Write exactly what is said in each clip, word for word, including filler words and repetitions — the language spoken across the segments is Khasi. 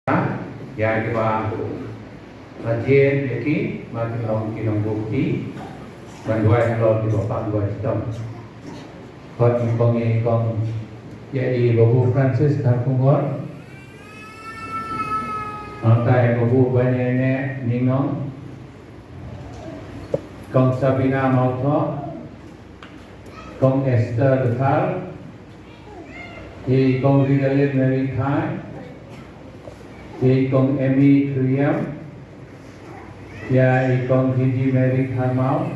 Ïa kiba la jied ïa ki ba ki long ki nongbuk kti ban duwai halor kiba pang duwai shitom. Khot nyngkong ïa i kong, ïa i Babu Francis Kharkongor. Nangta ïa Babu Baniaineh Ningnong, kong Sabina Mawthoh, kong Esther Dkhar, i kong Ridalin Mary Khai, i kong Emmy Kriam, ïa i kong Gigi Mary Kharmaw.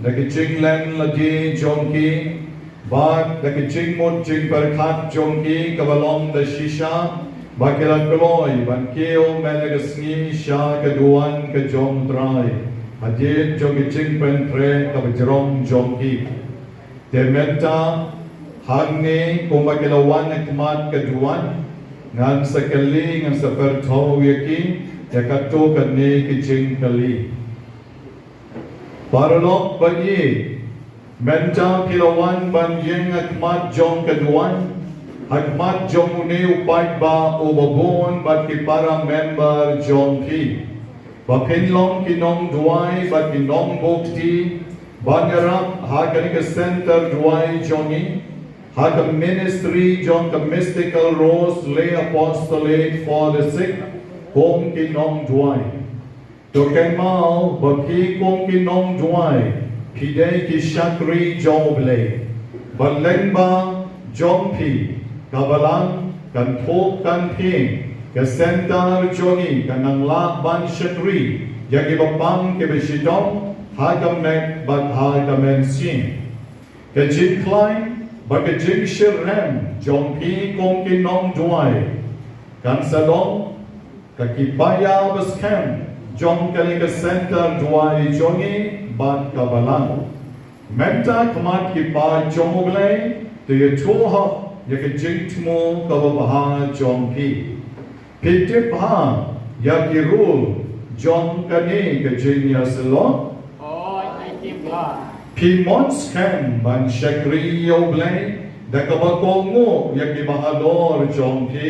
Da ka jinglen lade jong ki, bad da ka jingmut jingpyrkhat jong ki kaba long da shisha, ba ki la kloi ban kiew mynta ka sngi sha ka duwan ka jong U Trai hadien jong ka jingpyntrei kaba jrong jong ki. Te mynta hangne kumba ki la wan ha khmat ka duwan, ngan sa kylli, ngan sa pyrthuh ïa ki ïa kato kane ka jingkylli. Paralok ba ïeit, mynta phi la wan ban ïeng ha khmat jong ka duwan, ha khmat jong une u paidbah uba bun bad ki para member jong phi, ba phin long ki nongduwai bad ki nongbuk kti ban ïarap ha kane ka center duwai jong ngi, ha ka ministry jong ka Mystical Rosary Apostolate for the Sick, kum ki nongduwai. To kynmaw ba phi kum ki nongduwai, phi dei ki shakri jong U Blei. Bad lyngba jong phi ka balang kan thup kan thiang, ka center jong ngi kan nang lah ban shakri ïa kiba pang kiba shitom ha ka met bad ha ka mynsiem. Ka jingkhlaiñ bad ka jingshyrkhei jong phi kum ki nongduwai kan sa long ka ki paia ba skhem jong kane ka center duwai jong ngi bad ka balang. Mynta khmat ki paid jong U Blei, to ïathuh ïa ka jingthmu kaba bha jong phi. Phi tip bha ïa ki rule jong kane ka jingïasyllok? Hooid, ngi tip bha. Phi mon skhem ban shakri ïa U Blei da kaba kohnguh ïa kiba halor jong phi?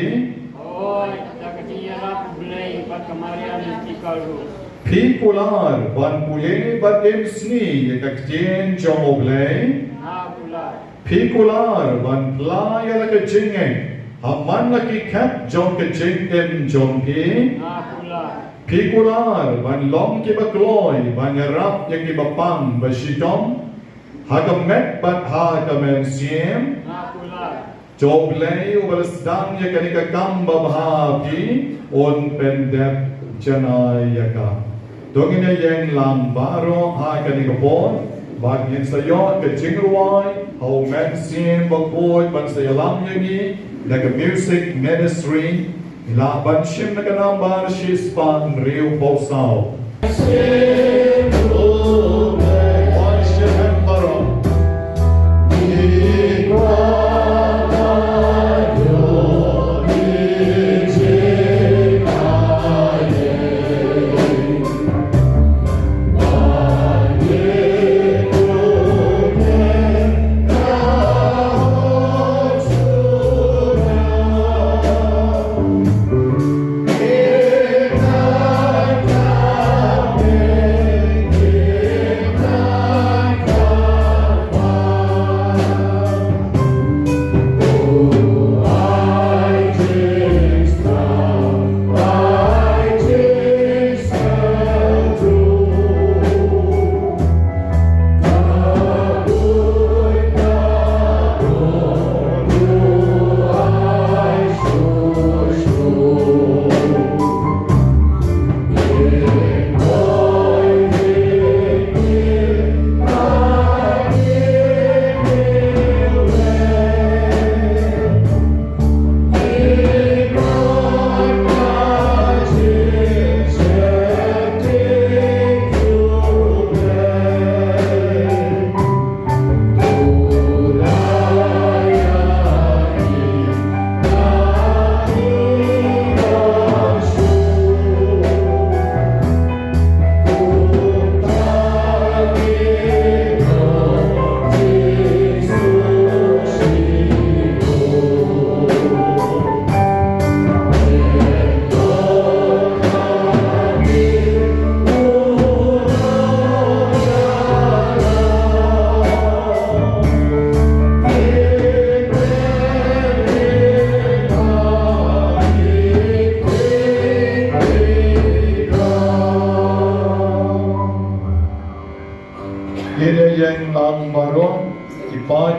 Hooid, da ka jingïarap U Blei bad ka Maria Mystikal ruh. Phi kular ban pule bad im sngi ïa ka ktien jong U Blei? Nga kular. Phi kular ban pla ïa la ka jingngeit ha man la ki khep jong ka jingim jong phi? Nga kular. Phi kular ban long kiba kloi ban ïarap ïa kiba pang ba shitom ha ka met bad ha ka mynsiem? Nga kular. To U Blei uba la sdang ïa kane ka kam babha ha phi un pyndep janai ïa ka. To ngin ïa ïeng lang baroh ha kane ka por bad ngin sa ïoh ka jingrwai ha U Mynsiem Bakhuid ban sa ïalam ïa ngi da ka music ministry. Ngi lah ban shim na ka nambar shispah hynriewphew saw.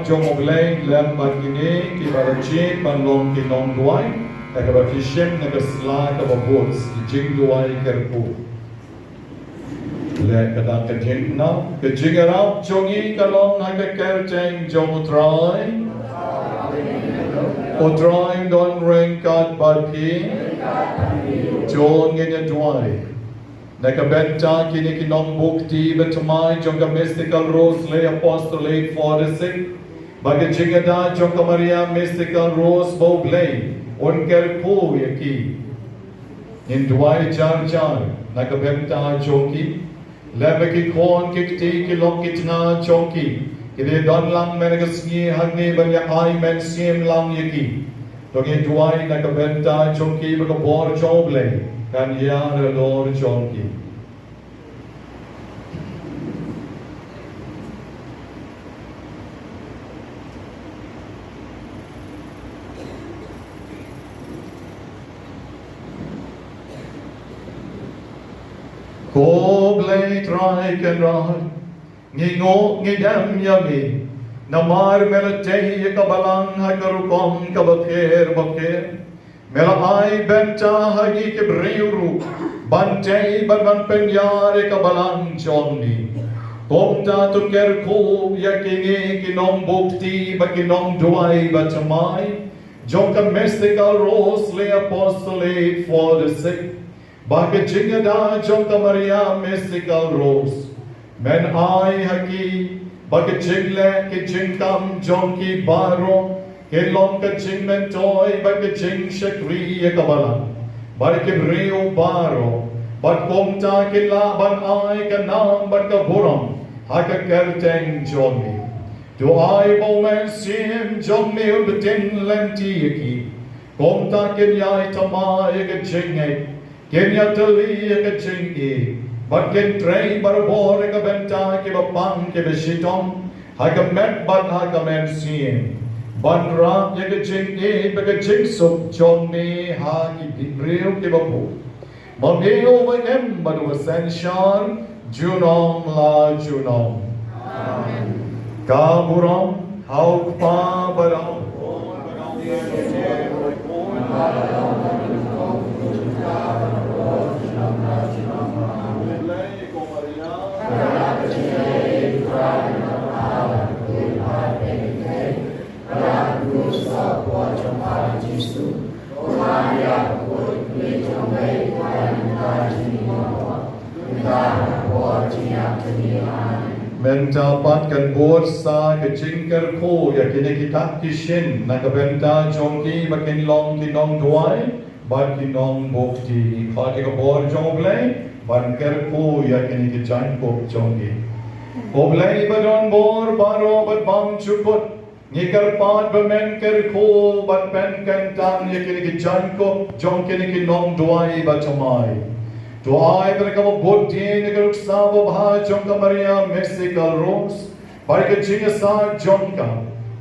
jong U Blei lem bad kine kiba la jied ban long ki nongduwai, da kaba ki shim na ka sla kaba bud, ki jingduwai kyrkhu. Leh ka dak ka jingkynmaw, ka jingïarap jong ngi ka long ha ka kyrteng jong U Trai. U Trai un don ryngkat bad phi. To ngin ïa duwai. Na ka bynta kine ki nongbud kti ba thymmai jong ka Mystical Rosary Apostolate for the Sick, bad ka jingïada jong ka Maria Mystical Rose ba U Blei un kyrkhu ïa ki. Ngin duwai jar jar na ka bynta jong ki. Leh ba ki khun ki kti ki lok ki tnga jong ki, ki dei don lang mynne ka sngi hangne ban ïa ai mynsiem lang ïa ki. To ngin duwai na ka bynta jong ki ba ka bor jong U Blei kan ïar halor jong ki. Ko Blei Trai Kynrad, ngi nguh ngi dem ïa me namar me la tei ïa ka balang ha ka rukom kaba pher bapher. Me la ai bynta ha ngi ki briew ruh ban tei bad ban pynïar ïa ka balang jong me. Kumta to kyrkhu ïa kine ki nongbud kti bad ki nongduwai ba thymmai jong ka Mystical Rosary Apostolate for the Sick. Ba ka jingïada jong ka Maria Mystical Rose, men ai ha ki ba ka jingleh ka jingkam jong ki baroh kin long ka jingmyntoi bad ka jingshakri ïa ka balang bad ki briew baroh, bad kumta kin lah ban ai ka nam bad ka burom ha ka kyrteng jong me. To ai ba u Mynsiem jong me un btin lynti ïa ki, kumta kin ïai thymmai ïa ka jingngeit, kin ïatylli ïa ka jingïeit, bad kin trei barabor ïa ka bynta kiba pang kiba shitom ha ka met bad ha ka mynsiem, ban rah ïa ka jingïeit bad ka jingsuk jong me ha ki briew kiba bun. Ma me uba im bad uba synshar junom la junom. Amen. Ka burom ha u Kpa bad ha u Khun bad ha u Mynsiem Bakhuid. Mynta pat kan bud sa ka jingkyrkhu ïa kine ki dak ki shin na ka bynta jong ki ba kin long ki nongduwai bad ki nongbud kti. Ngi khot ïa ka bor jong U Blei ban kyrkhu ïa kine ki jaiñkup jong ki. U Blei ba don bor baroh bad bymjukut, ngi kyrpad ba men kyrkhu bad pynkyntang ïa kine ki jaiñkup jong kine ki nongduwai ba thymmai. To ai ba da kaba bud ïa ka nuksa babha jong ka Maria Mystical Rose bad ka jingïasaid jong ka,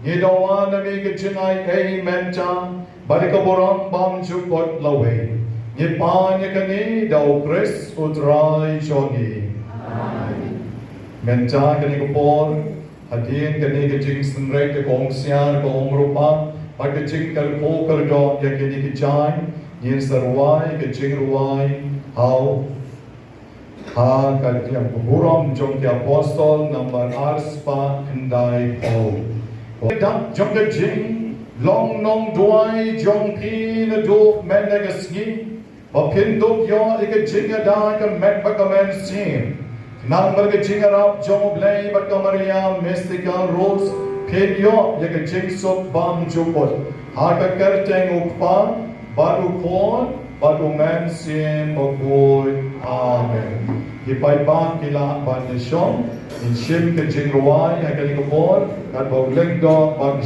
ngi dawa na me ka jingai ei mynta bad ka burom bymjukut lawei. Ngi pan ïa kane da u Khrist u Trai jong ngi. Amen. Mynta kane ka por, hadien kane ka jingsynreit ka kongsiar ka umrupa bad ka jingkyrkhu kyrdoh ïa kine ki jaiñ, ngin sa rwai ka jingrwai ha u, ha ka Burom jong ki Apostol nambar arspah khyndai phew. Dak jong ka jinglong nongduwai jong phi naduh mynne ka sngi, ba phin dup ïoh ïa ka jingïada ka met bad ka mynsiem. Khnang ba da ka jingïarap jong U Blei bad ka Maria Mystical Rose, phin ïoh ïa ka jingsuk bymjukut. Ha ka kyrteng U Kpa bad U Khun bad U Mynsiem Bakhuid. Amen. Ki paidbah ki lah ban ïashong. Ngin shim ka jingrwai ha kane ka por, katba u lyngdoh ban